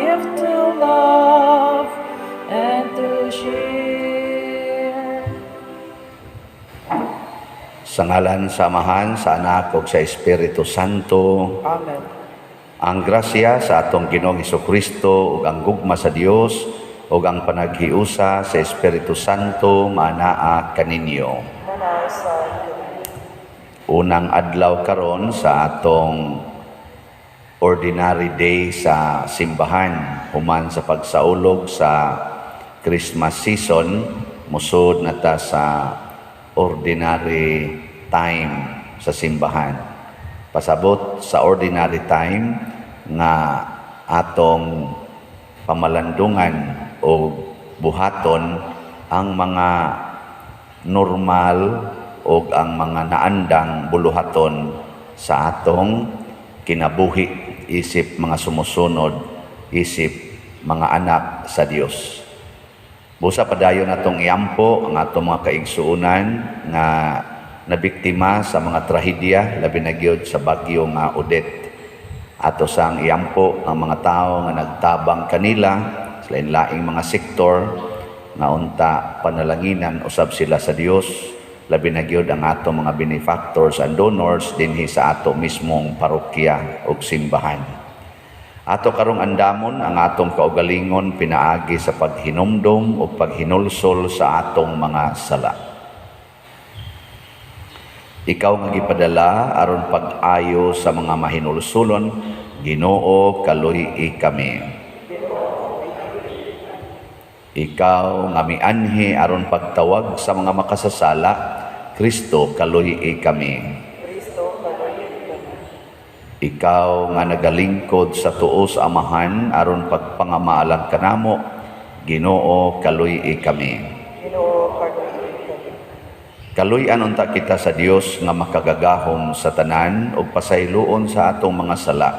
gift to love and to share. Sa ngalan sa Amahan, sa Anak ug sa Espiritu Santo. Amen. Ang grasya sa atong Ginoong Kristo ug ang gugma sa Dios ug ang panaghiusa sa Espiritu Santo maanaa kaninyo. Manasa. Unang adlaw karon sa atong ordinary day sa simbahan, human sa pagsaulog sa Christmas season, musod na ta sa ordinary time sa simbahan. Pasabot sa ordinary time nga atong pamalandungan o buhaton ang mga normal o ang mga naandang buluhaton sa atong kinabuhi isip mga sumusunod, isip mga anak sa Dios. Busa padayon natong iampo ang atong mga kaigsuonan nga nabiktima sa mga trahedya, labi na gyud sa bagyo nga Odette. Ato sang iampo ang mga tao nga nagtabang kanila sa lain-laing mga sektor nga unta panalanginan usab sila sa Dios, labi na gyud ang ato mga benefactors and donors dinhi sa ato mismong parokya ug simbahan. Ato karong andamon ang atong kaugalingon pinaagi sa paghinumdom o paghinulsol sa atong mga sala. Ikaw nga gipadala aron pag-ayo sa mga mahinulsulon, Ginoo, kaluy-i kami. Ikaw nga mianhi aron pagtawag sa mga makasasala, Kristo, kaluy-i kami. Kristo, kaluy-i kami. Ikaw nga nagalingkod sa tuo sa Amahan aron pagpangamaalang kanamo, Ginoo, kaluy-i kami. Ginoo, kaluy-i kami. Kaluy-an unta kita sa Dios nga makagagahom sa tanan ug pasayloon sa atong mga sala.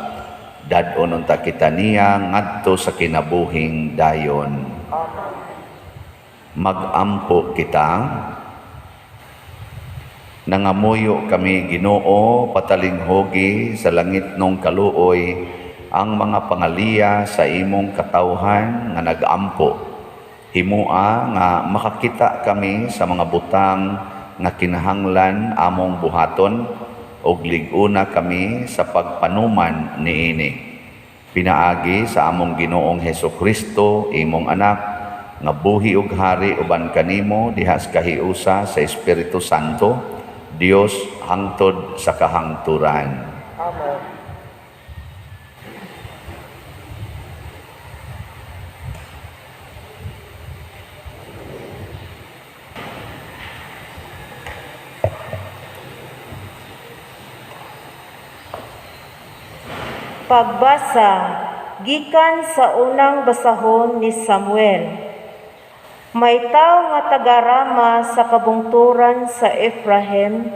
Dad-on unta kita niya ngadto sa kinabuhing dayon. Amen. Magampo kita. Nangamuyo kami, Ginoo, patalinghugi sa langitnong kaluoy ang mga pangaliya sa imong katawhan nga nagampo. Himua nga makakita kami sa mga butang nga kinahanglan among buhaton ug lig-una kami sa pagpanuman niini. Pinaagi sa among Ginoong Hesus Kristo, imong anak, nga buhi ug hari uban kanimo diha sa kahiusa sa Espiritu Santo, Dios hangtod sa kahangturan. Amen. Pagbasa gikan sa unang basahon ni Samuel. May tawo nga taga-Rama sa kabungturan sa Efraim.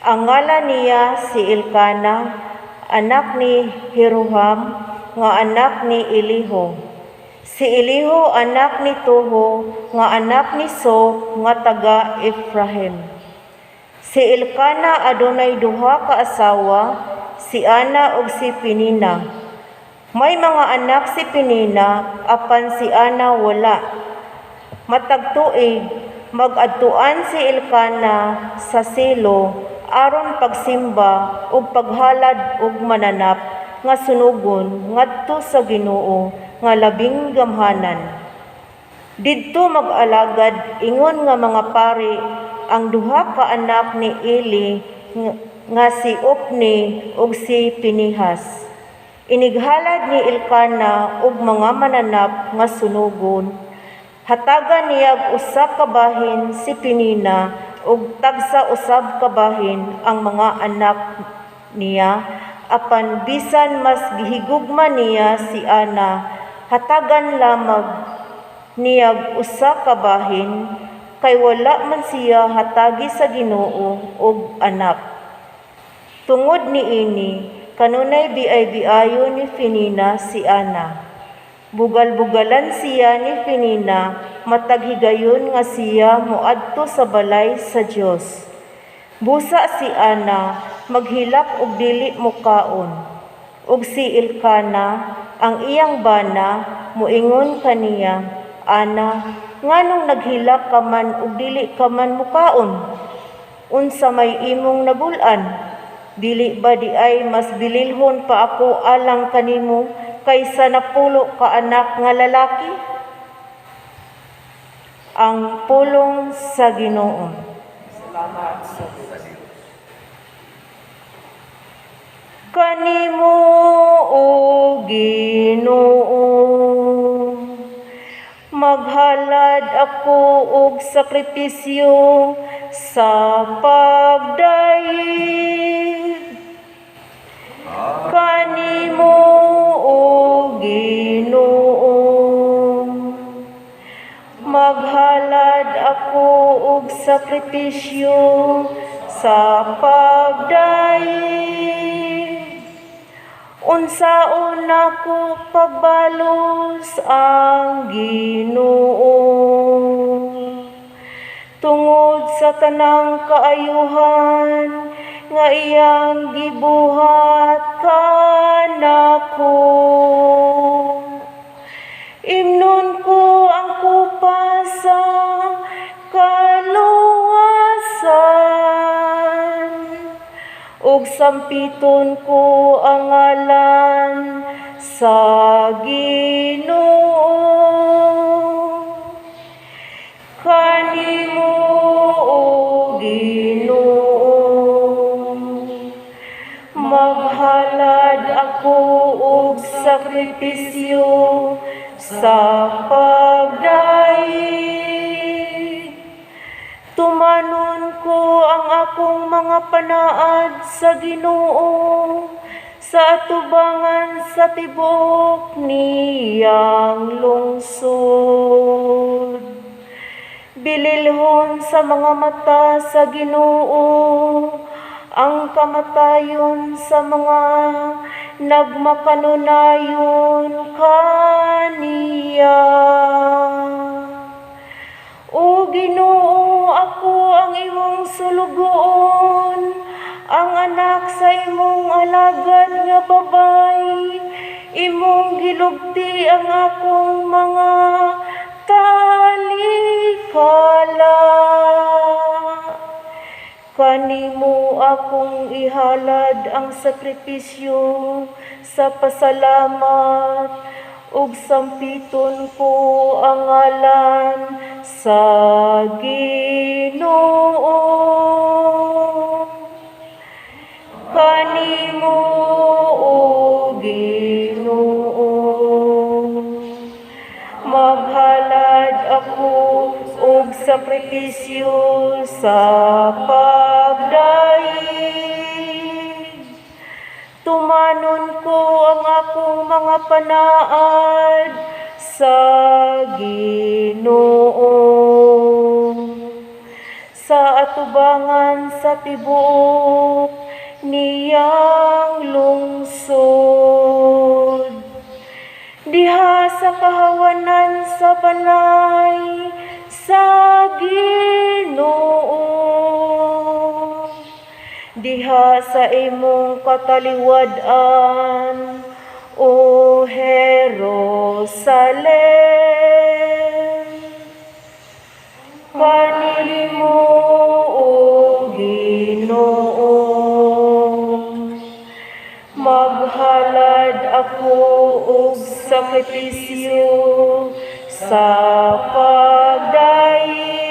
Ang ngalan niya si Elkana, anak ni Jeroham, nga anak ni Elihu. Si Elihu anak ni Toho, nga anak ni So, nga taga Efraim. Si Elkana adunay duha ka asawa, si Ana ug si Penina. May mga anak si Penina, apan si Ana wala. Matag tuig, mag-adtuan si Elkana sa Silo aron pagsimba ug paghalad og mananap nga sunugon ngadto sa Ginoo nga labing gamhanan. Didto mag-alagad ingon nga mga pari ang duha ka anak ni Eli nga si Opni ug si Pinihas. Inighalad ni Elkana og mga mananap nga sunugon. Hatagan niya og usa ka bahin si Penina ug tagsa usab ka bahin ang mga anak niya, apan bisan mas gihigugma niya si Ana, hatagan lamang niya og usa ka bahin, kay wala man siya hatagi sa Ginoo og anak. Tungod niini, kanunay biay-biayo ni Penina si Ana. Bugal-bugalan siya ni Penina matag higayon nga siya moadto sa balay sa Dios. Busa si Ana maghilak og dili mokaon. Ug si Elkana Ang iyang bana moingon kaniya, "Ana, nganong naghilak ka man ug dili ka man mukaon? Unsa may imong nabul-an? Dili ba diay mas bililhon pa ako alang kanimo kaysa napulo ka anak nga lalaki?" Ang pulong sa Ginoo. Salamat sa Dios. Kanimo, O Ginoo, maghalad ako og sakripisyo sa pagdayeg. Kanimo, O Ginoo, maghalad ako og sakripisyo sa pagdayeg. Unsaon nako pagbalos ang Ginoo tungod sa tanang kaayuhan nga iyang gibuhat kanako? Imnon ko ang kupa sa kaluwasan ug sampiton ko ang ngalan sa Ginoo. Kanimo, O Ginoo, maghalad ako og sakripisyo sa pagdayeg. Tumanon ko ang akong mga panaad sa Ginoo sa atubangan sa tibuok niyang lungsod. Bililhon sa mga mata sa Ginoo ang kamatayon sa mga nagmakanunayon kaniya. O Ginoo, ako ang imong sulugoon, ang anak sa imong alagad nga babay. Imong gilugti ang akong mga talikala. Kanimo akong ihalad ang sakripisyo sa pasalamat ug sampiton ko ang ngalan sa Ginoo. Kanimo, O Ginoo, maghalad ako og sakripisyo sa pagdayeg. Tumanon ko ang akong mga panaad sa Ginoo sa atubangan sa tibuok niyang lungsod. Diha sa kahawanan sa balay sa Ginoo, diha sa imong kataliwad-an, O Jerusalem. Kanimo, O Ginoo, maghalad ako og sakripisyo sa pagdayeg.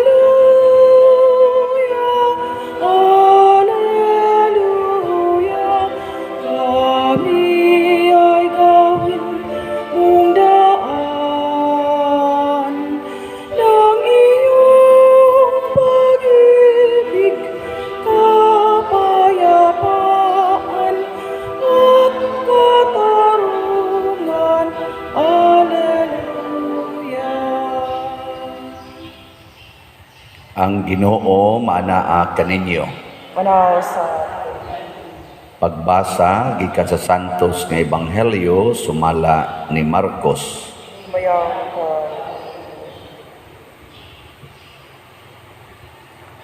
Alleluia, Alleluia, kami ay gawin mong daan ng iyong pag-ibig, kapayapaan at katarungan. Alleluia. Ang Ginoo maanaa kaninyo. Manaw sa Pagbasa gikan sa Santos nga Ebanghelyo sumala ni Marcos. Himayaw ka.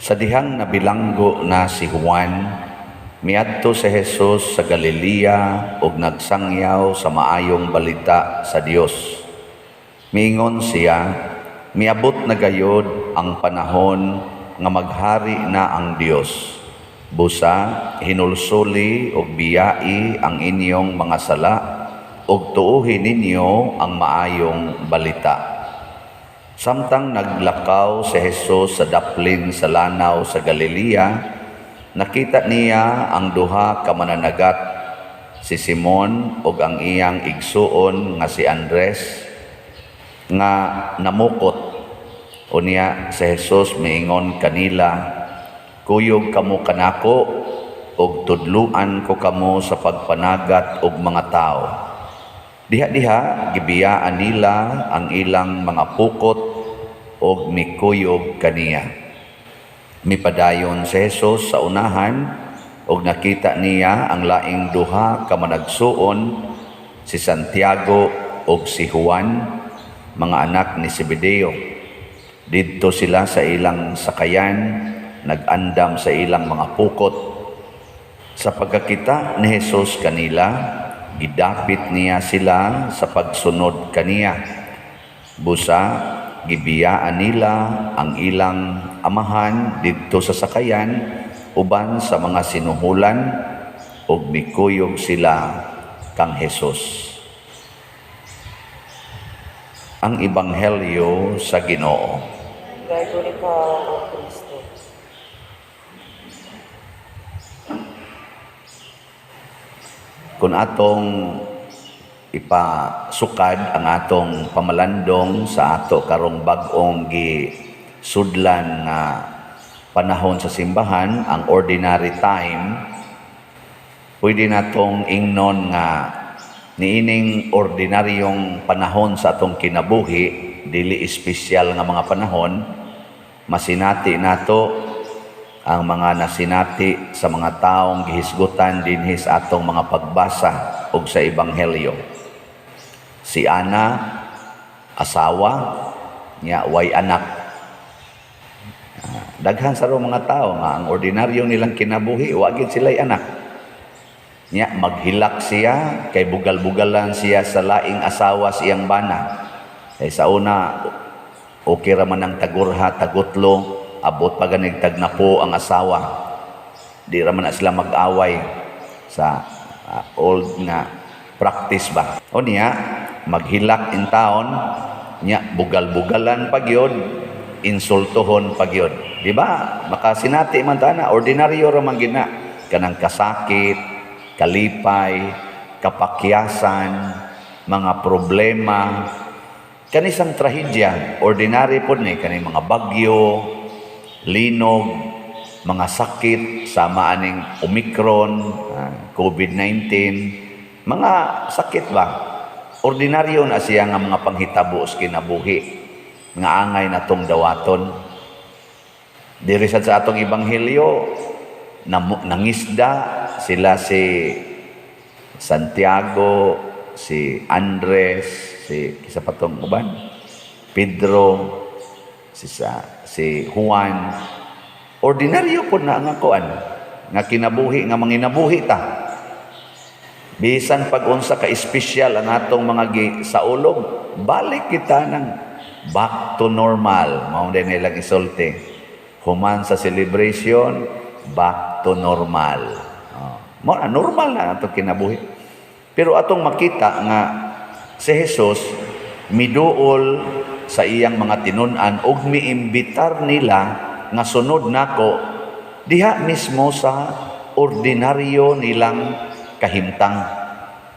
Sa dihang nabilanggo na si Juan, miadto si Jesus sa Galilea ug nagsangyaw sa maayong balita sa Dios. Miingon siya, "Miabot na gayod ang panahon nga maghari na ang Dios. Busa, hinulsuli ug biyai ang inyong mga sala ug tuohi ninyo ang maayong balita." Samtang naglakaw si Jesus sa daplin sa lanaw sa Galilea, nakita niya ang duha ka mananagat, si Simon ug ang iyang igsuon nga si Andres, nga namukot. Unya si Jesus miingon kanila, "Kuyog kamo kanako ug tudluan ko kamo sa pagpanagat og mga tawo." Diha-diha gibiyaan nila ang ilang mga pukot ug mikuyog kaniya. Mipadayon si Jesus sa unahan ug nakita niya ang laing duha ka managsuon, si Santiago ug si Juan, mga anak ni Zebedeo. Didto sila sa ilang sakayan, nag-andam sa ilang mga pukot. Sa pagkakita ni Jesus kanila, gidapit niya sila sa pagsunod kaniya. Busa, gibiyaan nila ang ilang amahan didto sa sakayan uban sa mga sinuhulan ug mikuyog sila kang Jesus. Ang Ebanghelyo sa Ginoo. Dayon ikaw, O Kristo. Kung atong ipasukad ang atong pamalandong sa ato karong bag-ong gisudlan nga panahon sa simbahan, ang ordinary time, pwede natong ingnon nga niining ordinaryong panahon sa atong kinabuhi, dili espesyal nga mga panahon, masinati nato ang mga nasinati sa mga taong gihisgutan dinhi sa atong mga pagbasa og sa Ebanghelyo. Si Ana, asawa niya, way anak. Daghan sa mga tao nga ang ordinaryo nilang kinabuhi, wa gid sila'y anak. Nya maghilak siya kay bugal-bugalan siya sa laing asawa sa iyang bana. Kay sa una okay ra man ang tagurha, tagutlo, abot pa ganig tagnapo ang asawa. Di ra man na sila mag-away sa old nga practice ba. O niya maghilak in town, nya bugal-bugalan pa gyud, insultohon pa gyud. Di ba? Makasinati man ta na, ordinaryo ra man gina kanang kasakit, kalipay, kapakyasan, mga problema, kanisang trahedya, ordinary pod ni kaning mga bagyo, linog, mga sakit sama aning Omicron, COVID-19, mga sakit ba? Ordinaryo na siya nga mga panghitabo sa kinabuhi, nga angay na tong dawaton. Diri sad sa atong ebanghelyo, nangisda sila si Santiago, si Andres, si isa pa tong uban, Pedro, si Juan. Ordinaryo po na nga kuan, nga kinabuhi, nga manginabuhi ta. Bisan pag unsa ka espesyal ang atong mga saulog, balik kita ng back to normal. Mao din nilang isulti. Human sa celebration, back to normal. Oh. Mao na, normal na atong kinabuhi. Pero atong makita nga si Jesus miduol sa iyang mga tinun-an ug miimbitar nila nga sunod nako diha mismo sa ordinaryo nilang kahimtang.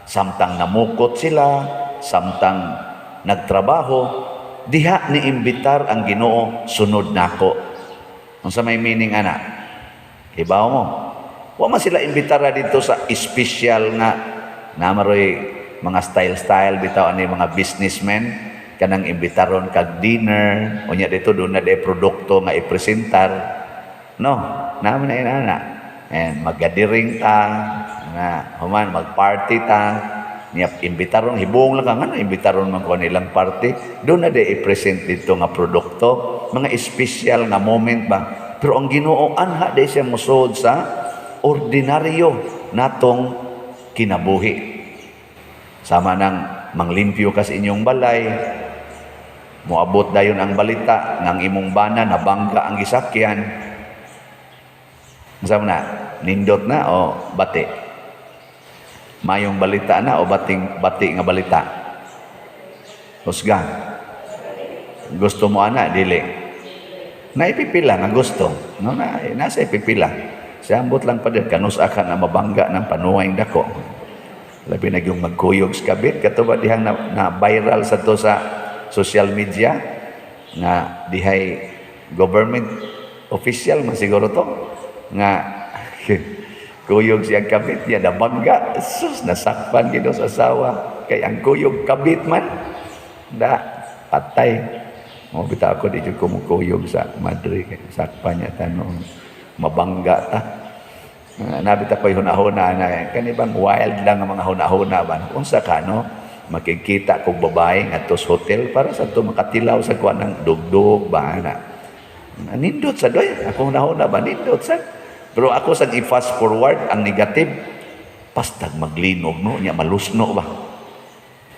Samtang namukot sila, samtang nagtrabaho, diha niimbitar ang Ginoo, sunod nako. Unsa may meaning ana? Hibaw mo. Wa man sila imbitara dito sa espesyal nga namaroy mga style-style bitaw ani mga businessmen kanang imbitaron kag dinner, unya dito doon na day produkto nga ipresentar. No, naman na inana. And magadiring ta, nga human magparty ta, niya imbitaron hibong lang ka nga imbitaron man ko nilang party, doon na day i-present dito nga produkto, mga espesyal nga moment ba. Pero ang Ginoo anha day siya mosuod sa ordinaryo natong kinabuhi. Sama nang manglimpyo ka sa inyong balay, moabot dayon ang balita ng imong bana nabangga ang gisakyan. Unsa man na? Nindot na o bati? Mayong balita na o bating bati nga balita? Husga. Gusto mo ana dili? Naipipila nga gusto. No, na, nasa ipipila. Siya ambot lang pa din kanus ka na mabangga ng panuway dako. Labi na yung magkuyog sa kabit kato ba dihang na viral sa to sa social media nga dihay government official man siguro to nga kuyog siya kabit niya nabangga, sus, nasakpan gid sa asawa kay ang kuyog kabit man da patay mo. Bitaw ako, di jud ko mukuyog sa madre kay sakpan niya tanong mabangga ta. Nabita ko'y hunahuna na kani bang wild lang ang mga hunahuna ba, unsa ka no makikita kog babae ngadto sa hotel para sa to makatilaw sa kuan ng dugdug ba na nindot sa doy. Ako hunahuna ba, nindot sa, pero ako sang i-fast forward ang negative, pastag maglinog no nya malusno ba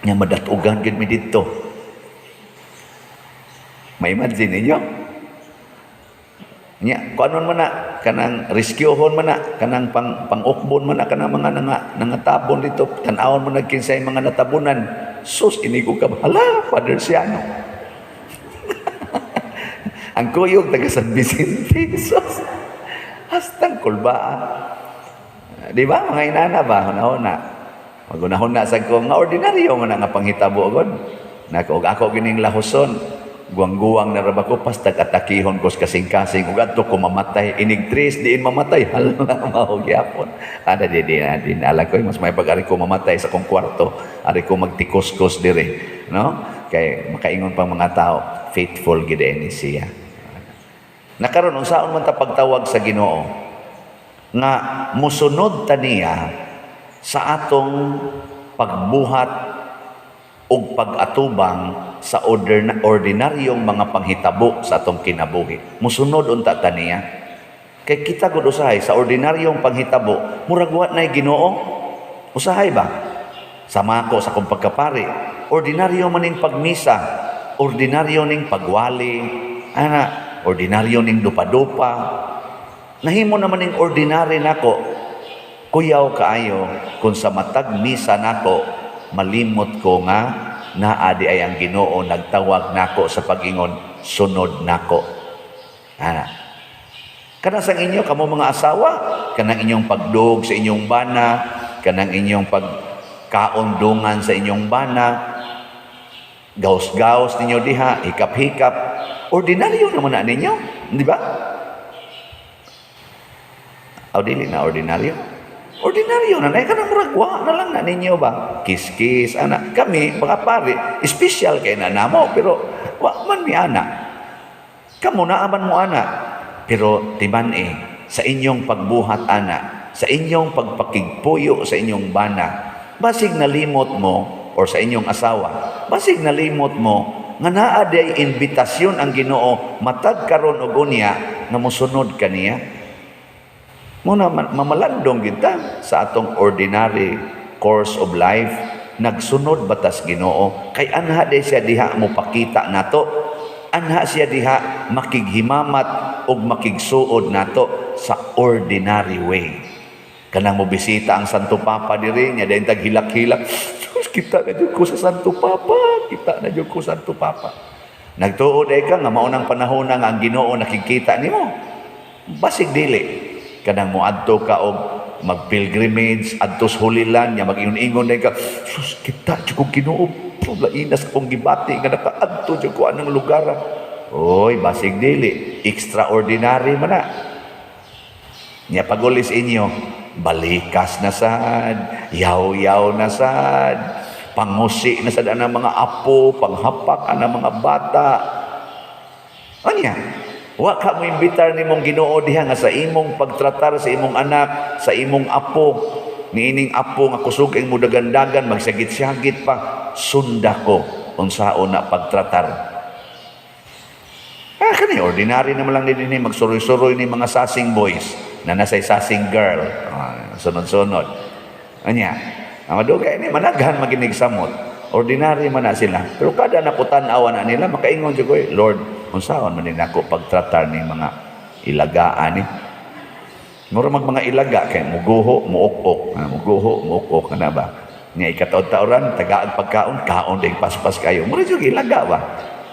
nya madatugan gid mi didto. May imagine ninyo nya kuanon man na kanang rescuehon man na kanang pang pangukbon man na kanang mga nangatabon dito, tan-awon mo na kinsay mga natabunan. Sus, inigo ka, hala, Father Siano, ang kuyog taga San Vicente. Sus, hastang kulbaa. Di ba mga inana ba, hunahuna magunahuna sa ko nga ordinaryo man nga panghitabo gud nako og ako gining lahuson, guwang-guwang na ra ba ko, pastag atakihon ko sa kasing-kasing ug adto ko mamatay inig tres diin mamatay. Hala, mao gyapon ana. Di di na di na ko, mas may pag ari ko mamatay sa akong kwarto, ari ko magtikos-kos dire no, kay makaingon pang mga tao, faithful gid ni siya. Nakaron, unsaon man ta pagtawag sa Ginoo nga musunod ta niya sa atong pagbuhat ug pag-atubang sa ordinaryong mga panghitabo sa atong kinabuhi? Musunod unta ta niya. Kay kita gud usahay sa ordinaryong panghitabo, murag wa nay Ginoo. Usahay ba? Sama ko sa akong pagkapari, ordinaryo man ning pagmisa, ordinaryo ning pagwali, ana, ordinaryo ning dupa-dupa. Nahimo naman ning ordinary nako. Kuyaw kaayo kung sa matag misa nako malimot ko nga naa di ay ang Ginoo nagtawag nako sa pag-ingon, "Sunod nako." Ana. Kana sang inyo kamo mga asawa, kanang inyong pagdog sa inyong bana, kanang inyong pagkaon dungan sa inyong bana, gaos-gaos ninyo diha, hikap-hikap, ordinaryo naman na ninyo, di ba? O dili na ordinaryo? Ordinaryo na, na kanang murag wa na lang na ninyo ba? Kiss-kiss, ana. Kami, mga pare, special kay na namo, pero wa man mi ana. Kamo naaman mo ana. Pero timan eh, sa inyong pagbuhat ana, sa inyong pagpakigpuyo sa inyong bana, basig nalimot mo, or sa inyong asawa, basig nalimot mo, nga naa day imbitasyon ang Ginoo matag karon og unya nga mosunod kaniya. Muna mamalandong kita sa atong ordinary course of life, nagsunod batas Ginoo kay anha day siya diha mo pakita nato, anha siya diha makighimamat ug makigsuod nato sa ordinary way. Kanang mo bisita ang Santo Papa diri nya dayon taghilak-hilak. Sus, kita na jud ko sa Santo Papa, kita na jud ko sa Santo Papa. Nagtuo day ka nga mao nang panahon nga ang Ginoo nakikita nimo? Basig dili. Kanang moadto ka og mag-pilgrimage adto sa Holy Land nya mag-ingon-ingon day ka, "Sus, kita jud ko Ginoo, lainas akong gibati nga nakaadto jud ko anang lugar." Oy, basig dili, extraordinary man na. Nya pagulis inyo, balikas na sad, yaw-yaw na sad, pangusi na sad ang mga apo, panghapak ang mga bata. Anya? Wa ka mo imbitar nimong Ginoo diha nga sa imong pagtratar sa imong anak, sa imong apo, niining apo nga kusog mo dagandagan, magsagit-sagit pa, sunda ko unsaon na pagtratar. Ah, kanang Kani ordinary naman lang din ni magsuroy-suroy ni mga sasing boys na nasay sasing girl. Sunod-sunod. Anya, ang madugay ni managhan maginig samot. Ordinary man na sila. Pero kada na ko tan-awa na nila, makaingon jud ko, "Eh, Lord, unsaon man din ako pagtratar ni mga ilagaan ni." Mura mag mga ilaga kay muguho, muok-ok, muguho, muok-ok kana ba? Nga ikataod-taoran, tagaag pagkaon, kaon din paspas kayo. Mura jud ilaga ba?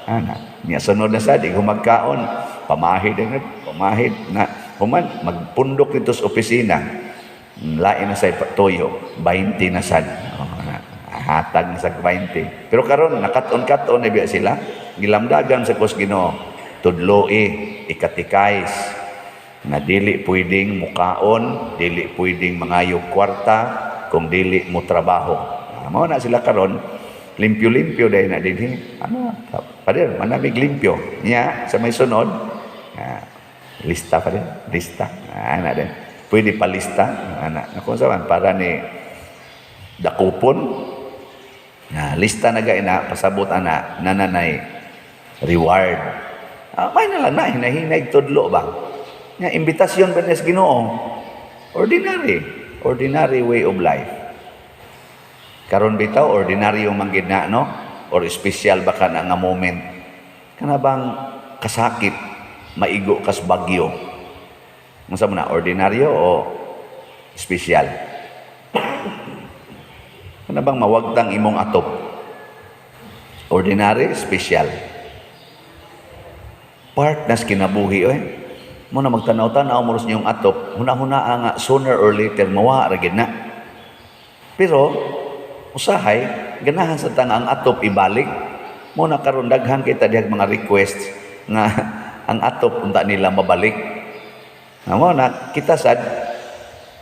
Ana, nya sunod na sa di magkaon, pamahid din, pamahid na human magpundok dito sa opisina. Lain na sa tuyo, 20 na sad. Oh, na, hatag na sa 20. Pero karon nakat-on-kat-on na biya sila, gilamdagan sa kus Ginoo, tudloi, ikatikais, na dili pwedeng mukaon, dili pwedeng mangayo kwarta kung dili mo trabaho. Mao na sila karon, limpyo-limpyo dahil na dinhi. Ano, pader, manamig limpyo. Nya, sa may sunod, lista pa rin, lista. Ana din. Pwede pa lista. Ana, kung sa man, para ni dakupon, na lista na gay na, pasabot ana, nananay reward. May na lang na, hinahinay tudlo ba? Nga, imbitasyon ba niya sa Ginoo? Ordinary. Ordinary way of life. Karon bitaw, ordinaryo man gid na, no? Or special ba ka na nga moment? Kana bang kasakit, maigo kas bagyo? Unsa mo na, ordinaryo o special? Kana bang mawagtang imong atop? Ordinary, special. Part nas kinabuhi, oy. Mo na magtanaw-tanaw mo ros niyong atop, huna-huna nga sooner or later mawa ra gid na. Pero usahay ganahan sa tang ang atop ibalik. Mo na karon daghan kita dihag mga requests nga ang atop unta nila mabalik. Nga mo na kita sad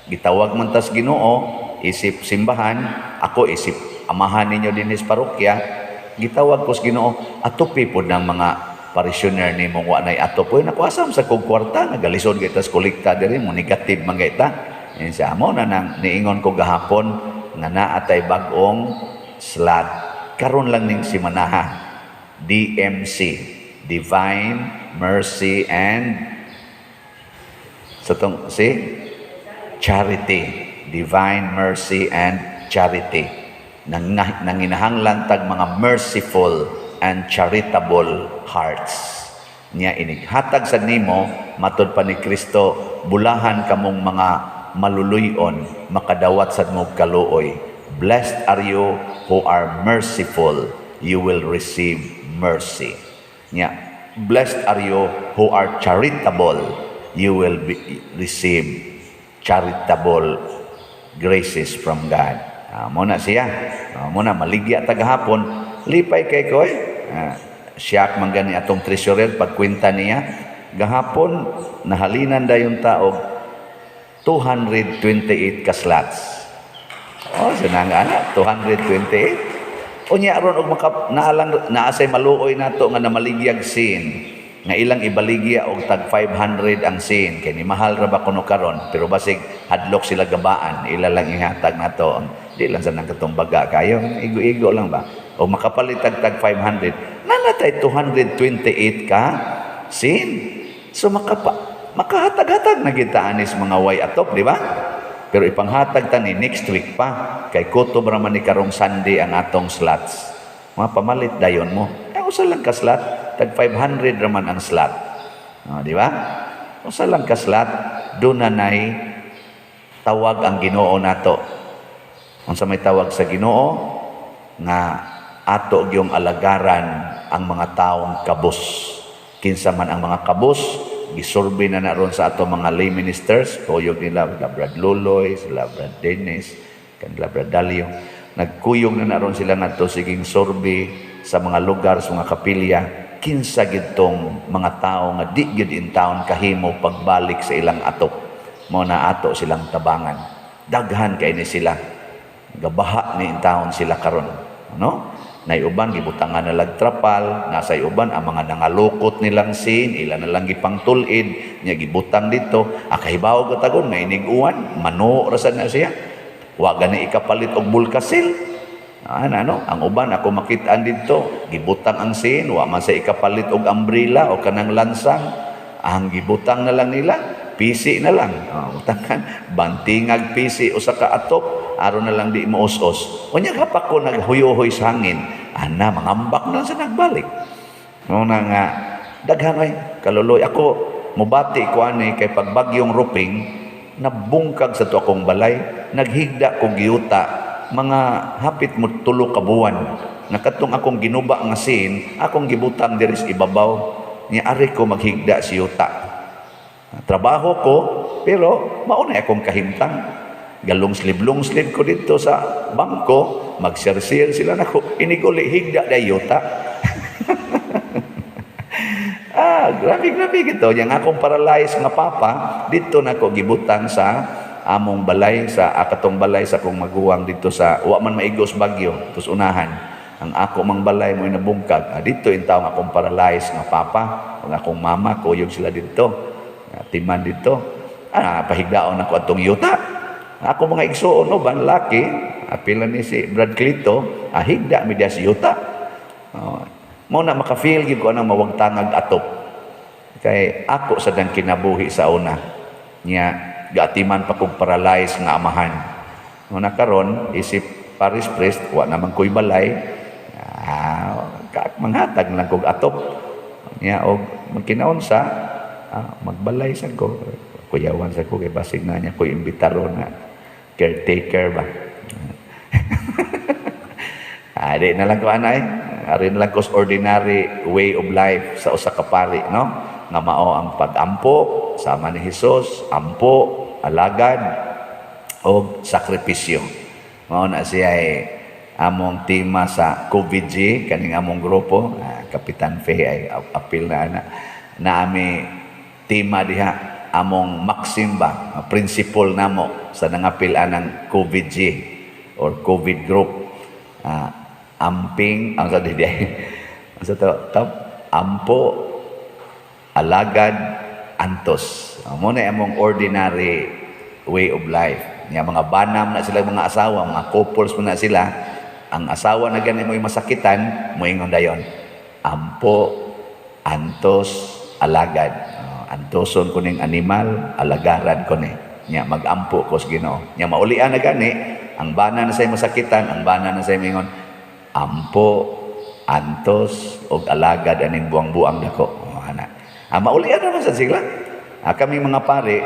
gitawag man tas Ginoo isip simbahan, ako isip amahan ninyo dinhi sa parokya, gitawag ko sa Ginoo atopi pod ng mga parishioner ni mong wa nay atop. Uy, naku, asam sa kog kwarta, nagalisod kita sa kolekta diri mo negative man kita. Yan siya mo na nang niingon ko gahapon nga naa tay bag-ong slot. Karon lang ning simanaha. DMC, Divine Mercy and sa tong si Charity, Divine Mercy and Charity. Nang nanginahanglan tag mga merciful and charitable hearts. Nya inighatag sa nimo matud pa ni Kristo, bulahan kamong mga maluluyon, makadawat sad mo kaluoy. Blessed are you who are merciful, you will receive mercy. Nya, blessed are you who are charitable, you will receive charitable graces from God. Mo na siya. Mo na maligya tagahapon, lipay kay koy. Siyak man gani atong treasurer pagkwenta niya gahapon nahalinan dayon taog 228 ka slots. Oh, sinang ana 228. Unya aron og maka naalang naasay maluoy nato nga namaligyag sin nga ilang ibaligya og tag 500 ang sin kay ni mahal ra ba kuno karon, pero basig hadlok sila gabaan, ila lang ihatag nato, di lang sa nang katong baga kayo, igo-igo lang ba o makapalit tag tag 500 nanatay 228 ka sin. So makahatag-hatag na kita anis mga way atop, di ba? Pero ipanghatag ta ni next week pa kay kutob ra man ni karong Sunday ang atong slots. Mga pamalit dayon mo. Eh, usa lang ka slot, tag 500 ra man ang slot. Oh, di ba? Usa lang ka slot, doon na nay tawag ang Ginoo nato. Unsa may tawag sa Ginoo nga ato gyung alagaran ang mga taong kabus. Kinsa man ang mga kabus, gisurvey na na ron sa ato mga lay ministers, kuyog nila, sila Brad Luloy, sila Brad Dennis, kanila Brad Dalio. Nagkuyog na na ron sila ngadto siging survey sa mga lugar, sa mga kapilya, kinsa gidtong mga tao nga di gyud in town kahimo pagbalik sa ilang atop. Mao na ato silang tabangan. Daghan kay ni sila. Gabaha ni in town sila karon, no? Nay uban gibutangan na lag trapal, nasa uban ang mga nangalukot nilang sin, ila na lang gipangtul-id, nya gibutang dito. Akahibaw ka tagon nga inig-uwan, mano ra sad na siya. Wa gani ikapalit og bulkasil. Ana no, ang uban ako makitaan didto, gibutang ang sin, wa man sa ikapalit og umbrella o kanang lansang, ang gibutang na lang nila, pisi na lang. Oh, butangan bantingag pisi usa ka atop, aron na lang di mo us-us. Unya kapak ko naghuyohoy sa hangin, ana mangambak na lang sa nagbalik. Mao na nga daghan ay kaluloy ako mobati ko ani kay pagbagyong Ruping nabungkag sa to akong balay, naghigda ko giyuta mga hapit mo 3 ka buwan. Nakatong akong ginuba nga sin, akong gibutang diri sa ibabaw niya, ari ko maghigda si yuta. Trabaho ko, pero mauna akong kahimtang. Galong slib-long slib ko dito sa bangko, magsirsir sila nako, iniguli higda da yuta. Grabe grabe gito. Yang akong paralyzed nga papa, dito nako gibutang sa among balay, sa akatong balay sa akong maguwang dito sa wa man maigos bagyo, tus unahan. Ang ako mang balay mo nabungkag. Dito intaw ang akong paralyzed nga papa, ang akong mama, kuyog sila dito. Timan dito. Pahigdaon ako atong yuta. Ako mga igsuon no ban laki, apila ni si Brad Clito, higda mi diya si yuta. Mo na maka-feel gyud ko anang mawagtangag atop. Kay ako sa dang kinabuhi sa una. Nya gaatiman pa kog paralyzed nga amahan. Mo na karon isip parish priest, wa naman koy balay. Manghatag lang kog atop. Nya og magkinaunsa, magbalay sa ko. Kuyawan sa ko kay basig na niya koy imbitaro na caretaker ba. Di na lang ko anay. Ari na lang ko sa ordinary way of life sa usa ka pari, no? Nga mao ang pag-ampo sama ni Hesus, ampo, alagad og sakripisyo. Mao na siya among tema sa COVID-G kaning among grupo, Kapitan Fe ay apil na ana na ami tema diha, among maxim ba, principle namo sa nangapil anang COVID-G or COVID group. Amping ang sa di ang sa to, top, ampo, alagad, antos. Mo na among ordinary way of life. Nya mga banam na sila mga asawa, mga couples mo na sila, ang asawa na gani mo'y masakitan, moingon dayon, ampo, antos, alagad. Antoson ko ning animal, alagaran ko ni. Nya magampo ko sa Ginoo. Nya maulian na gani, ang bana na say masakitan, ang bana na say mingon, ampo, antos, og alagad aning buang-buang dako. Oh, ana. Maulian naman sa sila. Kami mga pare,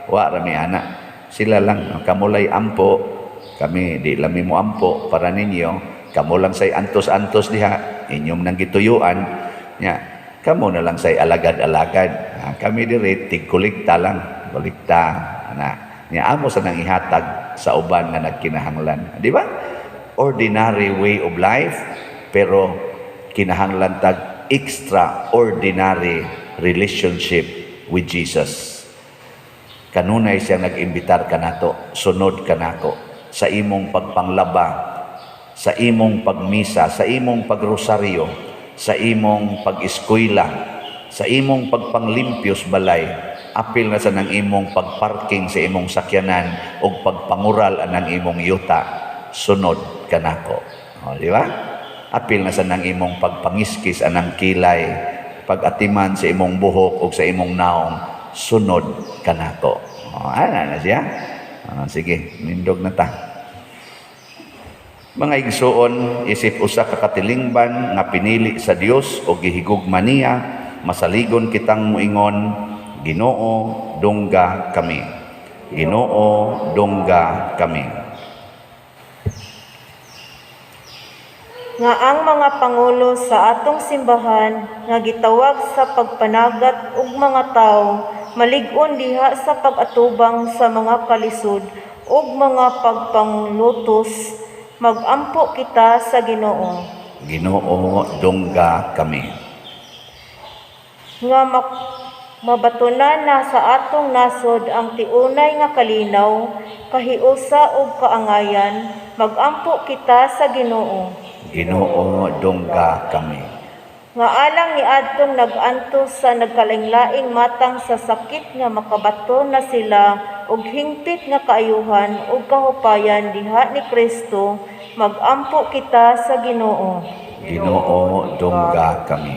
wa rami ana. Sila lang, kamulay ampo, kami di lami mo ampo para ninyo, kamo lang say antos-antos diha, inyong nang gituyuan, nya, kamo na lang say alagad-alagad. Kami diri tigkulikta lang, kulikta ana. Nya amo sa nang ihatag sa uban nga nagkinahanglan, di ba? Ordinary way of life, pero kinahanglan tag extraordinary relationship with Jesus. Kanunay siya nag-imbitar kanato, sunod kanako sa imong pagpanglaba, sa imong pagmisa, sa imong pagrosaryo, sa imong pag-eskwela, sa imong pagpanglimpyos balay, apil na sa nang imong pagparking sa imong sakyanan o pagpangural anang imong yuta, sunod kanako. O, di ba? Apil na sa nang imong pagpangiskis anang kilay, pagatiman sa imong buhok o sa imong naong, sunod kanako. O, ana na siya. O, sige, nindog na ta. Mga igsuon, isip usa ka katilingban nga pinili sa Dios o gihigugma niya, masaligon kitang muingon, Ginoo, dungga kami. Ginoo, dungga kami. Nga ang mga pangulo sa atong simbahan nga gitawag sa pagpanagat og mga tawo malig-on diha sa pag-atubang sa mga kalisod ug mga pagpanglutos, magampo kita sa Ginoo. Ginoo, dungga kami. Nga mabatunan na sa atong nasod ang tiunay nga kalinaw, kahiusa ug kaangayan, magampo kita sa Ginoo. Ginoo, dungga kami. Nga alang ni adtong nag-antos sa nagkalaing-laing matang sa sakit nga makabato na sila og hingpit nga kaayuhan ug kahupayan diha ni Kristo, magampo kita sa Ginoo. Ginoo, dungga kami.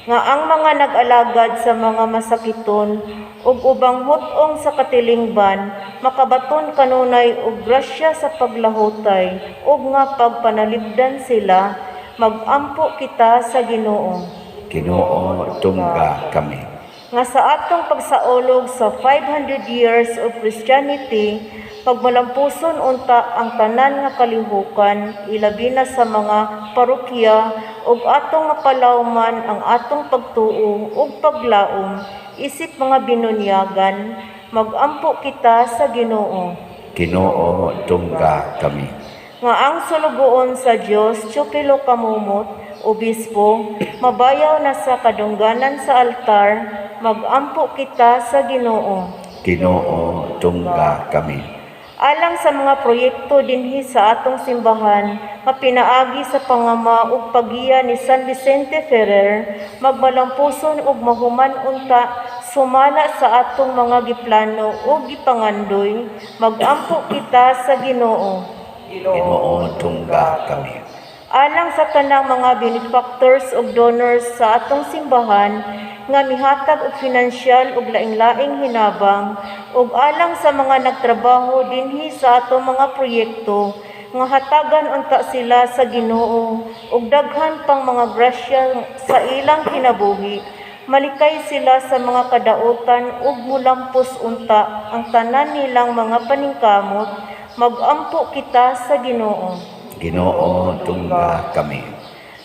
Nga ang mga nag-alagad sa mga masakiton ug ubang hut-ong sa katilingban makabaton kanunay og grasya sa paglahutay ug nga pagpanalipdan sila, magampo kita sa Ginoo. Ginoo, dungga kami. Nga sa atong pagsaulog sa 500 years of Christianity, pagmalampuson unta ang tanan nga kalihukan, ilabi na sa mga parokya, ug atong mapalawman ang atong pagtuo ug paglaom isip mga binunyagan, magampo kita sa Ginoo. Ginoo, dungga kami. Nga ang sulugoon sa Dios, Teofilo Camomot, obispo, mabayaw na sa kadungganan sa altar, magampo kita sa Ginoo. Ginoo, dungga kami. Alang sa mga proyekto dinhi sa atong simbahan nga pinaagi sa pangama ug paggiya ni San Vicente Ferrer, magmalampuson ug mahuman unta sumala sa atong mga giplano ug gipangandoy, magampo kita sa Ginoo. Ginoo, dungga kami. Alang sa tanang mga benefactors ug donors sa atong simbahan nga mihatag og finansyal ug laing-laing hinabang, ug alang sa mga nagtrabaho dinhi sa atong mga proyekto nga hatagan unta sila sa Ginoo ug daghan pang mga grasya sa ilang kinabuhi, malikay sila sa mga kadautan ug mulampos unta ang tanan nilang mga paningkamot, magampo kita sa Ginoo. Ginoo, dungga kami.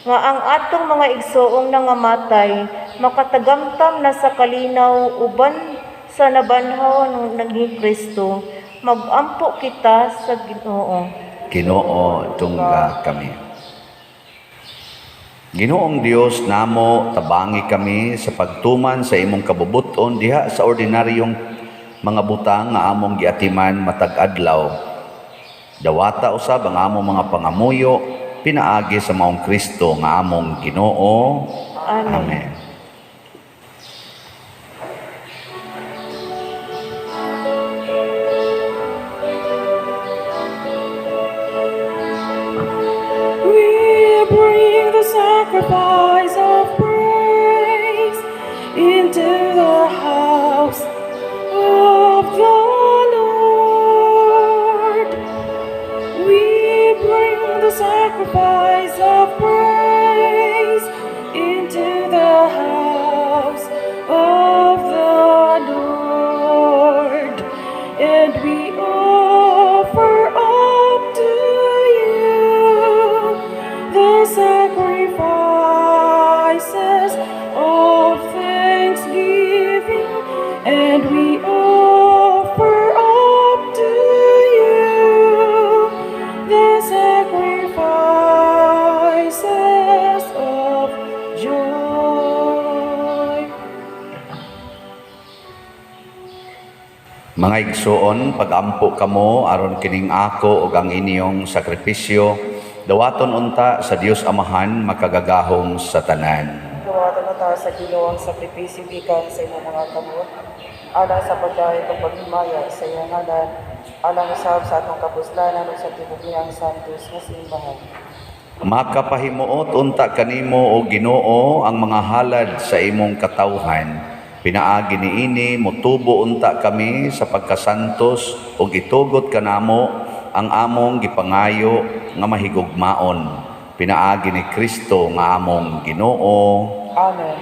Nga ang atong mga igsoong nangamatay makatagamtam na sa kalinaw uban sa nabanhaw ng Kristo, magampo kita sa Ginoo. Ginoo, dungga kami. Ginoong Dios namo, tabangi kami sa pagtuman sa imong kabubuton diha sa ordinaryong mga butang nga among giatiman matag adlaw. Dawata usab ang among mga pangamuyo pinaagi sa maong Kristo nga among Ginoo. Amen. Amen. We bring the sacrifice of praise into the house of the Lord. We bring the sacrifice of praise into the house of the Lord, and we offer up to you the sacrifices of thanksgiving, and we offer up to you the sacrifices of joy. Mga igsoon, pagampo kamo aron kining ako ug ang inyong sakripisyo dawaton unta sa Dios Amahan makagagahom sa tanan. Dawaton unta sa Ginoo ang sakripisyo gikan sa imong mga kamot, alang sa pagdayeg ug paghimaya sa iyang ngalan, alang usab sa atong kapuslanan ug sa tibuok niyang santos nga simbahan. Makapahimuot unta kanimo o Ginoo ang mga halad sa imong katawhan. Pinaagi niini motubo unta kami sa pagkasantos ug itugot kanamo ang among gipangayo nga mahigugmaon. Pinaagi ni Kristo nga among Ginoo. Amen.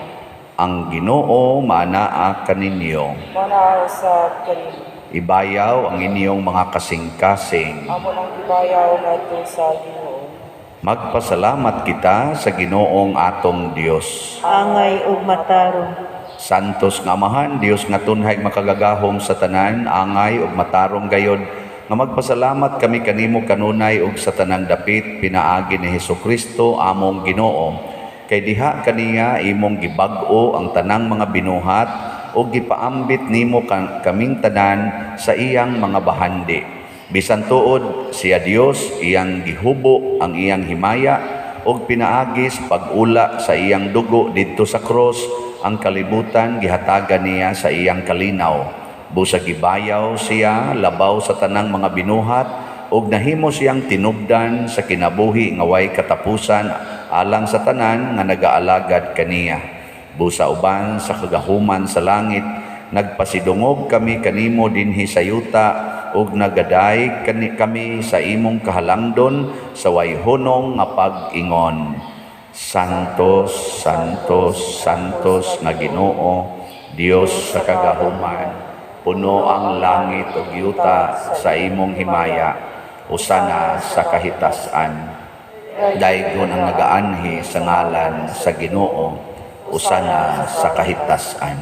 Ang Ginoo maanaa kaninyo. Maanaa usab kanimo. Ibayaw ang inyong mga kasing-kasing. Amo nang gibayaw ngadto sa Ginoo. Magpasalamat kita sa Ginoong atong Dios. Angay ug matarong. Santos nga Amahan, Dios nga tunhay makagagahom sa tanan, angay ug matarong gayod nga magpasalamat kami kanimo kanunay ug sa tanang dapit pinaagi ni Hesukristo among Ginoo. Kay diha kaniya imong gibag-o ang tanang mga binuhat ug gipaambit nimo kaming tanan sa iyang mga bahandi. Bisan tuod siya Dios, iyang gihubo ang iyang himaya ug pinaagi sa pag-ula sa iyang dugo didto sa krus, ang kalibutan gihatagan niya sa iyang kalinaw. Busag gibayaw siya labaw sa tanang mga binuhat ug nahimo siyang tinubdan sa kinabuhi nga way katapusan alang sa tanan nga nagaalagad kaniya. Busa uban sa kagahuman sa langit, nagpasidungog kami kanimo dinhi sa yuta ug nagadayeg kami sa imong kahalangdon sa way hunong nga pag-ingon. Santos, Santos, Santos nga Ginoo, Dios sa kagahuman, puno ang langit ug yuta sa imong himaya, usana sa kahitasan. Daygon ang nagaanhi sa ngalan sa Ginoo, usana sa kahitasan.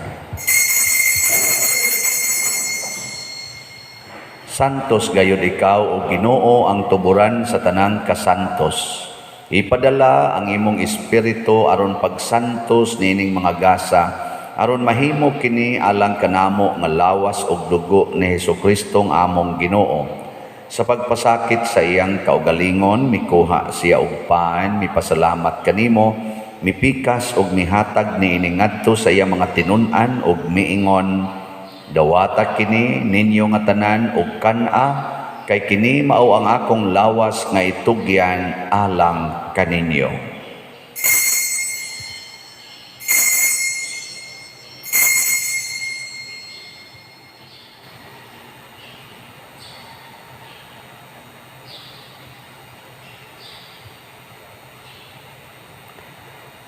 Santos gayud ikaw o Ginoo, ang tuburan sa tanang kasantos. Ipadala ang imong espiritu aron pagsantos niining mga gasa, aron mahimo kini alang kanamo nga lawas ug dugo ni Hesukristo ang among Ginoo. Sa pagpasakit sa iyang kaugalingon, mikuha siya og pan, mipasalamat kanimo, mipikas og mihatag niini ngadto sa iyang mga tinun-an ug miingon, dawata kini ninyo nga tanan og kan-a, kay kini mao ang akong lawas nga itugyan alang kaninyo.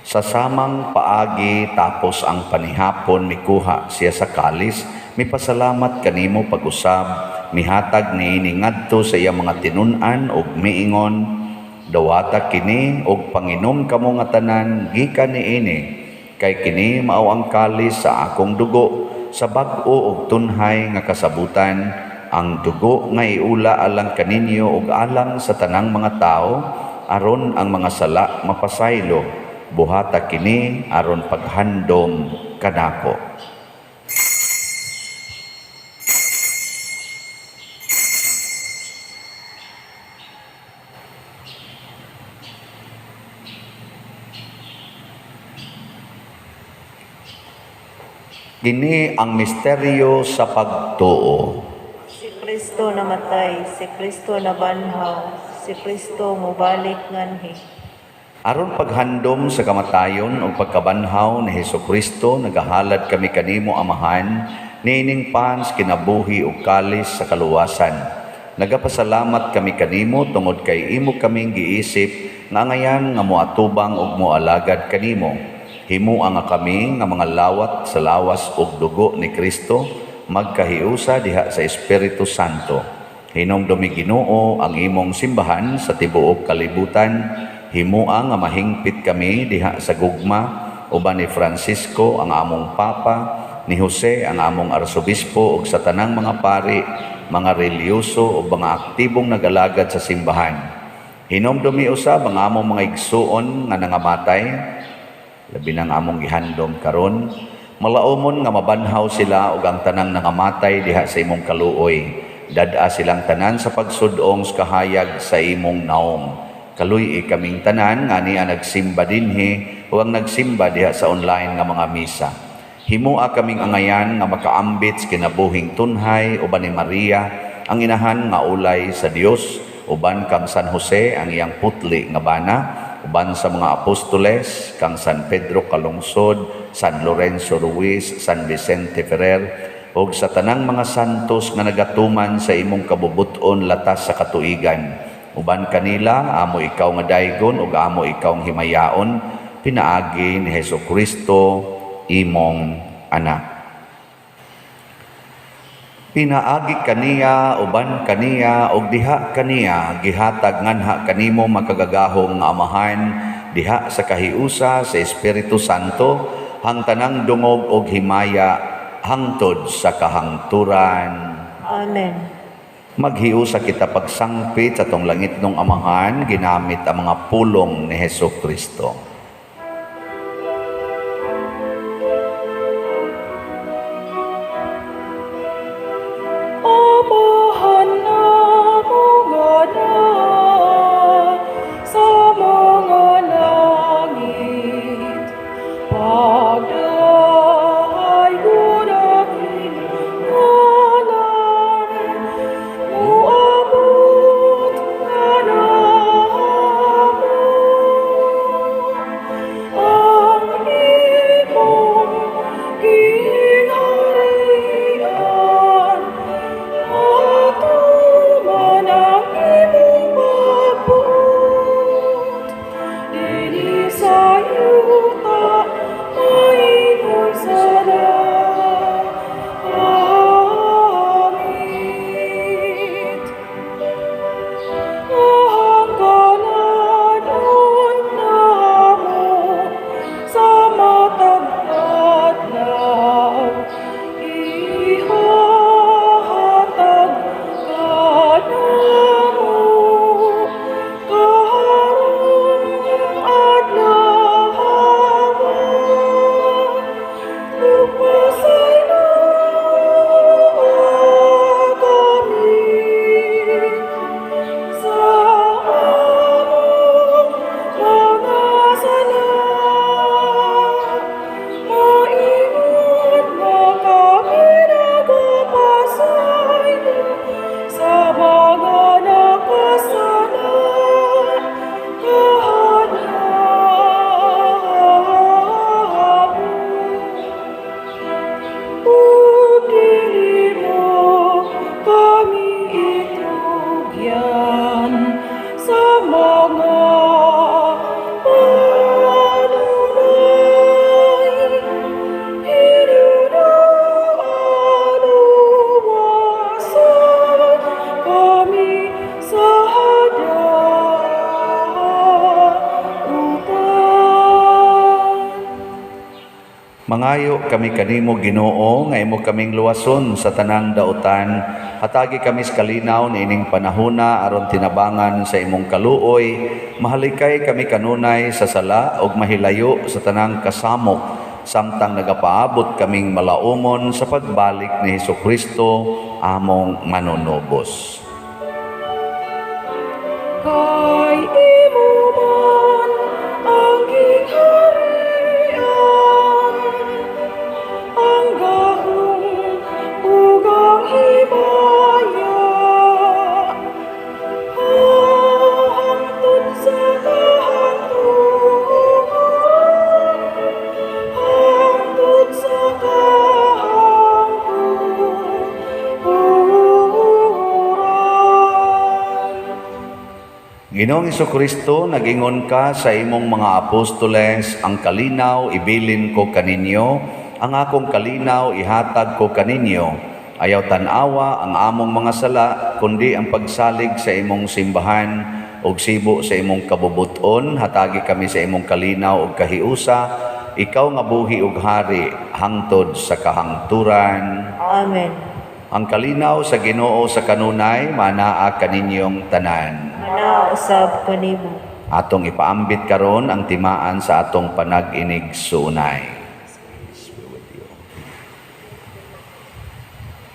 Sa samang paagi tapos ang panihapon, mikuha siya sa kalis, mipasalamat kanimo pag-usab, mihatag niini ngadto sa iyang mga tinun-an ug miingon, dawata kini og panginom kamo nga tanan gikan niini, kay kini mao ang kalis sa akong dugo sa bag-o ug tunhay nga kasabutan, ang dugo nga iula alang kaninyo ug alang sa tanang mga tawo, aron ang mga sala mapasaylo. Buhata kini aron paghandom kanako. Kini ang misteryo sa pagtuo. Si Kristo namatay, si Kristo nabanhaw, si Kristo mobalik nganhi. Aron paghandom sa kamatayon ug pagkabanhaw ni Hesukristo, nagahalad kami kanimo Amahan, niining pans kinabuhi ug kalis sa kaluwasan. Nagapasalamat kami kanimo tungod kay imo kaming giisip nga angayan nga moatubang ug moalagad kanimo. Himua nga kami nga mga lawat sa lawas ug dugo ni Kristo, magkahiusa diha sa Espiritu Santo. Hinumdumi Ginoo ang imong simbahan sa tibuok kalibutan. Himua nga mahingpit kami diha sa gugma uban ni Francisco ang among Papa, ni Jose ang among Arsobispo ug sa tanang mga pari, mga relihiyoso ug mga aktibong nagalagad sa simbahan. Hinumdumi usab ang among mga igsuon nga nangamatay, labi nang among gihandom karon, malaumon nga mabanhaw sila ug ang tanang nangamatay diha sa imong kaluoy. Dad-a silang tanan sa pagsud-ong sa kahayag sa imong naong. Kaluy-i kaming tanan nga niya nagsimba dinhi o ang nagsimba diha sa online nga mga misa. Himua kaming angayan nga makaambit sa kinabuhing tunhay uban ni Maria ang inahan nga ulay sa Dios, uban kang San Jose ang iyang putli nga bana, uban sa mga apostoles kang San Pedro Calungsod, San Lorenzo Ruiz, San Vicente Ferrer, ug sa tanang mga santos nga nagatuman sa imong kabubut-on latas sa katuigan. Uban kanila, amo ikaw nga daygon ug amo ikaw nga himayaon, pinaagi ni Hesukristo imong anak. Pinaagi kaniya, uban kaniya, ug diha kaniya, gihatag nganha kanimo makagagahom nga Amahan, diha sa kahiusa sa Espiritu Santo, ang tanang dungog og himaya hangtod sa kahangturan. Amen. Maghiusa kita pagsangpit sa tong langit nung Amahan, ginamit ang mga pulong ni Hesukristo. Amahan namo nga naa sa mga langit, pagdaygon ang imong ngalan, moabot Mangayo kami kanimo, Ginoo, nga imo kaming luwason sa tanang dautan. Hatagi kami sa kalinaw niining panahona aron tinabangan sa imong kaluoy. Mahalikay kami kanunay sa sala ug mahilayo sa tanang kasamok samtang nagapaabot kaming malaumon sa pagbalik ni Hesukristo among manunubos. Kay imo man ang gingharian, ang gahom ug ang himaya, hangtod sa kahangturan, hangtod sa kahangturan. Ginoong Hesukristo, nagingon ka sa imong mga apostoles, ang kalinaw ibilin ko kaninyo, ang akong kalinaw ihatag ko kaninyo. Ayaw tan-awa ang among mga sala, kundi ang pagsalig sa imong simbahan ug sibo sa imong kabubuton. Hatagi kami sa imong kalinaw ug kahiusa, ikaw nga buhi ug hari hangtod sa kahangturan. Amen. Ang kalinaw sa Ginoo sa kanunay manaa kaninyong tanan. Manaa usab kanimo. Atong ipaambit karon ang timaan sa atong panag-inig suunay.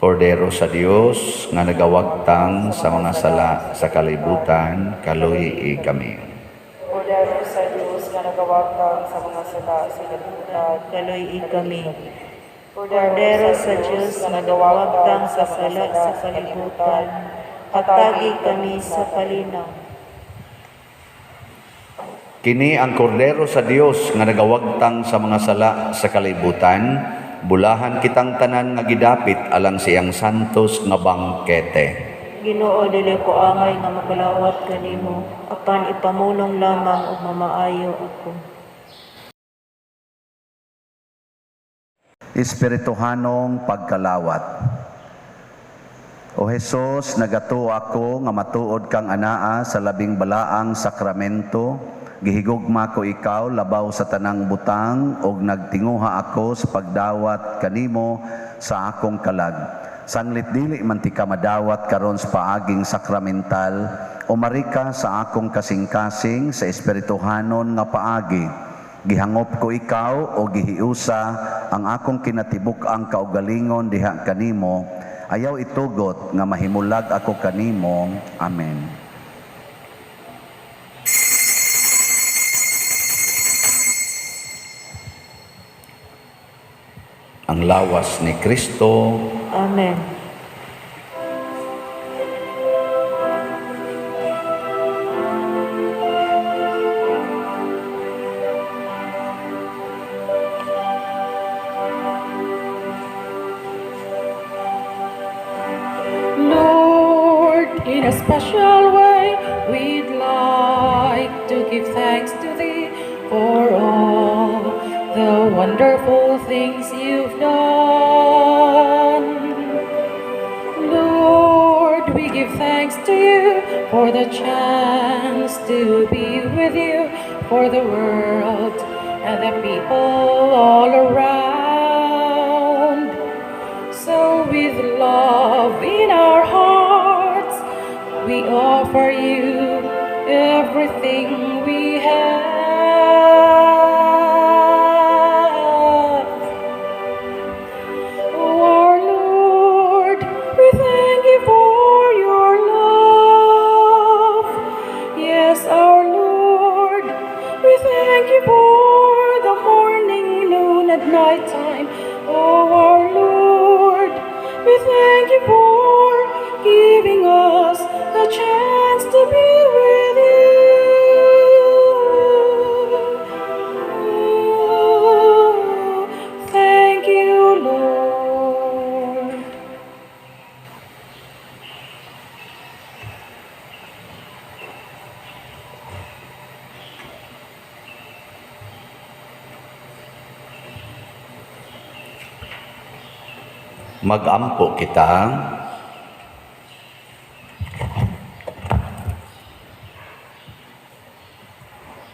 Kordero sa Dios nga nagawagtang sa mga sala sa kalibutan, kaluhi kami. Kordero sa Dios nga nagawagtang sa mga sala sa kalibutan, Kaluhi kami. Kordero sa Dios nga nagawagtang sa sala sa kalibutan, hatagi kami sa kalinaw. Kini ang kordero sa Dios nga nagawagtang sa mga sala sa kalibutan, bulahan kitang tanan nga gidapit alang siyang santos nga bangkete. Ginoo, dili ko angay nga makalawat kanimo, apan ipamulong lamang ug mamaayo ako. Espirituhanong pagkalawat. O Hesus, nagatuo ako nga matuod kang anaa sa labing balaang sakramento. Gihigugma ko ikaw labaw sa tanang butang ug nagtinguha ako sa pagdawat kanimo sa akong kalag. Sanglit dili man ti ka madawat karon sa paaging sakramental, umari ka sa akong kasing-kasing sa espirituhanon nga paagi. Gihangop ko ikaw o gihiusa ang akong kinatibuk-ang kaugalingon diha kanimo. Ayaw itugot nga mahimulag ako kanimo. Amen. Ang lawas ni Kristo. Amen. Lord, in a special way, we'd like to give thanks to Thee for all the wonderful things You've done. Lord, we give thanks to You for the chance to be with You, for the world and the people all around. So with love in our hearts, we offer You everything we have. Oh, our Lord, we thank You for Your love. Yes, our Lord, we thank You for the morning, noon, and nighttime. Oh, our Lord, we thank You for giving us the chance to be with You. Oh, thank You, Lord. Magampo kita.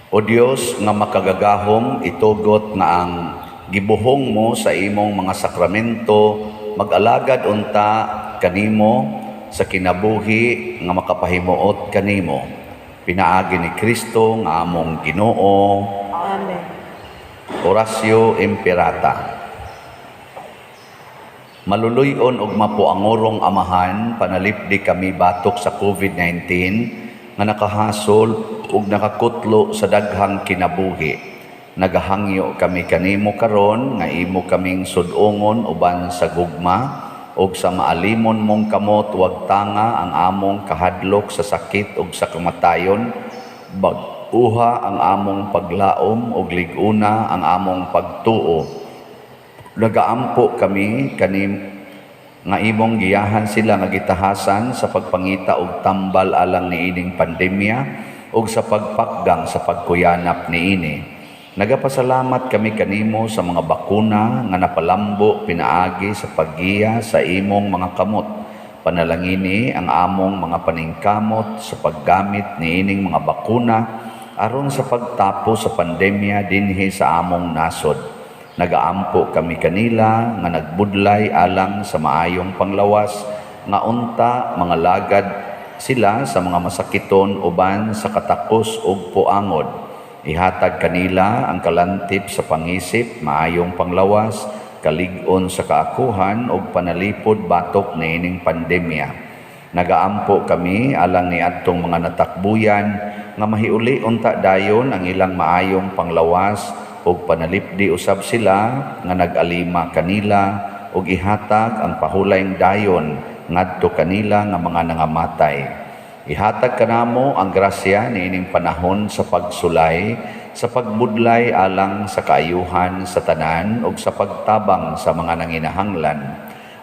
O Dios nga makagagahom, itugot nga ang gibuhong mo sa imong mga sakramento, mag-alagad unta kanimo sa kinabuhi nga makapahimuot kanimo. Pinaagi ni Kristo nga among Ginoo. Amen. Oratio Imperata. Maluluy-on ug mapuangurong Amahan, panalipdi kami batok sa COVID-19 nga nakahasol ug nakakutlo sa daghang kinabuhi. Nagahangyo kami kanimo karon nga imo kaming sud-ongon uban sa gugma ug sa maalimon mong kamot, wagtanga ang among kahadlok sa sakit ug sa kamatayon. Bag-uha ang among paglaom ug lig-una ang among pagtuo. Nagaampo kami kanim nga imong giyahan sila nga gitahasan sa pagpangita og tambal alang niining pandemya ug sa pagpakgang sa pagkuyanap niini. Nagapasalamat kami kanimo sa mga bakuna nga napalambo pinaagi sa paggiya sa imong mga kamot. Panalangini ang among mga paningkamot sa paggamit niining mga bakuna aron sa pagtapos sa pandemya dinhi sa among nasod. Nagaampo kami kanila nga nagbudlay alang sa maayong panglawas, nga unta mga lagad sila sa mga masakiton uban sa katakos ug puangod. Ihatag kanila ang kalantip sa pangisip, maayong panglawas, kalig-on sa kaakuhan ug panalipod batok niining pandemya. Nagaampo kami alang niadtong mga natakbuyan nga mahiuli unta dayon ang ilang maayong panglawas ug panalipdi usab sila nga nag-alima kanila ug ihatag ang pahulayng dayon ngadto kanila nga mga nangamatay. Ihatag kanamo ang grasya niining panahon sa pagsulay, sa pagbudlay alang sa kaayuhan sa tanan ug sa pagtabang sa mga nanginahanglan.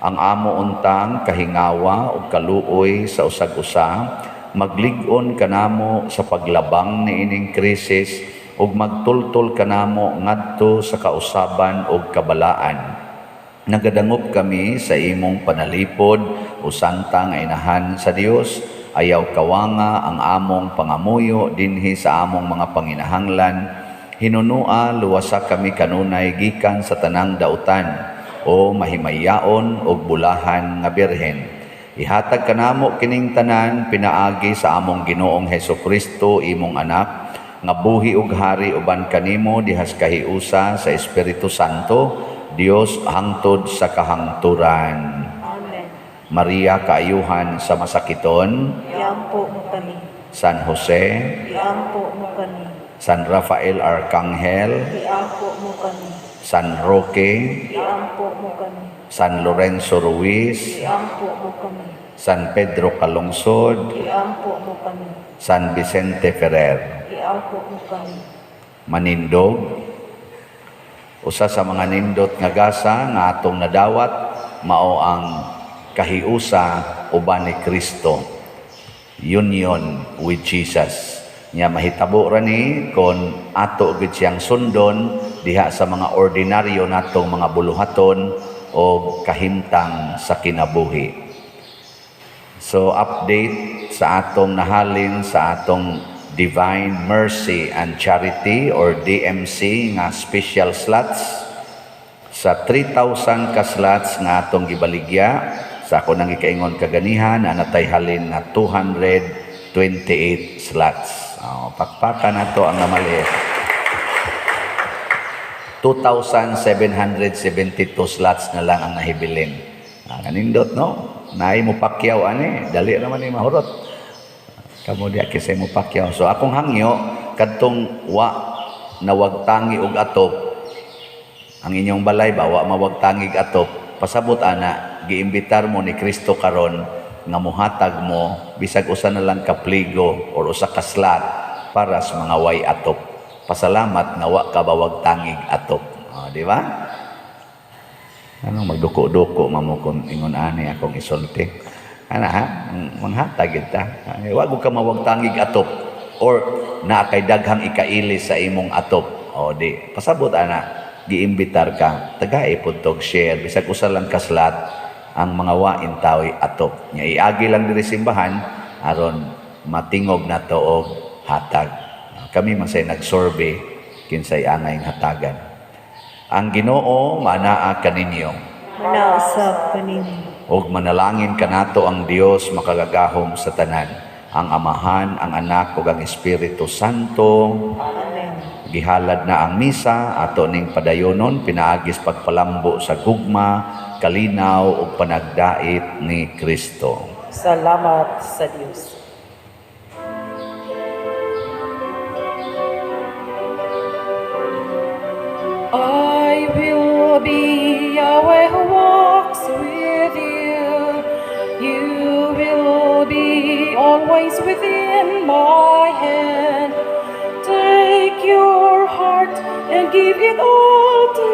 Ang amo untang kahingawa ug kaluoy sa usag-usa, maglig-on kanamo sa paglabang niining krisis ug magtultol kanamo ngadto sa kausaban ug kabalaan. Nagadangop kami sa imong panalipod o santa nga inahan sa Dios. Ayaw kawanga ang among pangamuyo dinhi sa among mga panginahanglan. Hinunua luwasa kami kanunay gikan sa tanang dautan o mahimayaon og bulahan nga birhen. Ihatag kanamo kining tanan pinaagi sa among Ginoong Hesus Kristo, imong anak, nga buhi ug hari uban kanimo dihas kahiusa sa Espiritu Santo, Dios hangtod sa kahangturan. Amen. Maria, kaayuhan sa masakiton, Iampo mo kami. San Jose, Iampo mo kami. San Rafael Arcangel, Iampo mo kami. San Roque, Iampo mo kami. San Lorenzo Ruiz, Iampo mo kami. San Pedro Calungsod, Iampo mo kami. San Vicente Ferrer. Iampo mo kami. Manindog, usa sa mga nindot nga gasa nga atong nadawat mao ang kahiusa uban ni Kristo, union with Jesus. Nya mahitabo ra ni kon ato gid siyang sundon diha sa mga ordinaryo natong mga buluhaton o kahimtang sa kinabuhi. So update sa atong nahalin sa atong Divine Mercy and Charity or DMC nga special slots, sa 3,000 ka slots nga atong gibaligya, sa ako nang gikaingon kaganihan na natay halin na 228 slots. Oh, pakpakan nato ang namali. 2,772 slots na lang ang nahibilin. Kanindot, no? Naay mo pakyaw ani, dali naman ni mahurot. Kamo diya kisay mo pakyaw. So akong hangyo kadtong wa nawagtangi og atop, ang inyong balay ba wa mawagtangig atop, pasabot ana giimbitar mo ni Kristo karon nga muhatag mo bisag usa na lang ka pligo or usa ka slot para sa mga way atop. Pasalamat nga wa ka bawagtangig atop. Oh, di ba? Anong magduko-duko mamo kung ingon ani akong isulti. Ana ha, manghatag gid ta. Ay, wa gud ka mawagtangig atop or naa kay daghang ikailis sa imong atop. O di pasabot ana giimbitar ka, tagae pud tog share bisag usa lang ka slot ang mga wain taoy atop. Nya iagi lang diri simbahan aron matingog nato og hatag. Kami man say nag-survey kinsay angay hatagan. Ang Ginoo manaa kaninyo. Manaa usab kanimo. Ug manalangin kanato ang Dios makagagahom sa tanan, ang Amahan, ang Anak ug ang Espiritu Santo. Amen. Gihalad na ang misa, ato ning padayonon pinaagis pagpalambo sa gugma, kalinaw ug panagdait ni Kristo. Salamat sa Dios. I will be Yahweh who walks with you. You will be always within my hand. Take your heart and give it all to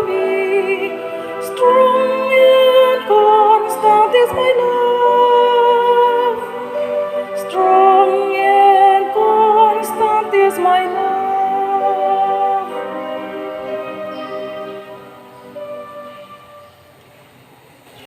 me. Strong and constant is my love. Strong and constant is my love.